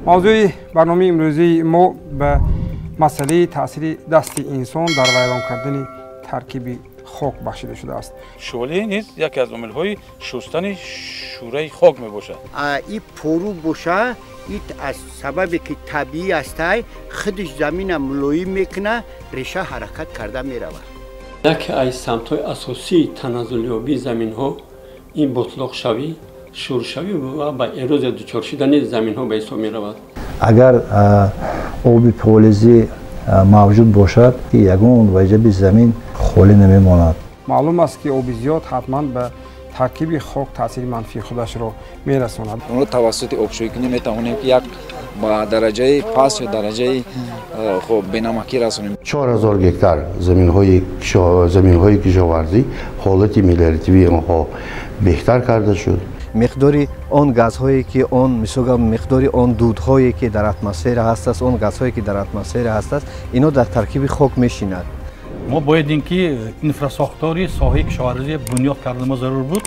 Мавзӯи барномаи имрӯзии мо ба масъалаи таъсири дасти инсон дар вайрон кардани таркиби хок бахшида шудааст. Шӯъле низ яке аз омилҳои шустани шӯраи хок мебошад. И пору боша, и аз сабабе ки табиӣ астай, худиш замина мулоим мекуна, реша ҳаракат карда меравад. Яке аз самтҳои асосии таназзулёбии заминҳо ин ботлоқшавӣ, шӯршавӣ ва ба эрозия дучор шудани заминҳо ба ҳисоб меравад. Агар оби полизӣ мавҷуд бошад, ягон ваҷаби замин холӣ намемонад. Маълум аст, ки оби зиёд ҳатман ба таркиби хок таъсири манфии худашро мерасонад. Онро тавассути обшӯйкунӣ метавонем, ки як ба дараҷаи паст ё дараҷаи хоб бенамакӣ расонем. 4000 гектар заминҳои кишоварзӣ ҳолати мелиоративии онҳо беҳтар карда шуд. Миқдори он газҳое ки он, мисол, миқдори он дудҳое ки дар атмосфера ҳастааст, он газҳое ки дар атмосфера ҳастааст, ино дар таркиби хок мешинад. Мо бояд ин ки инфрасохтори соҳаи кишоварзӣ бунёд кардан мо зарур буд.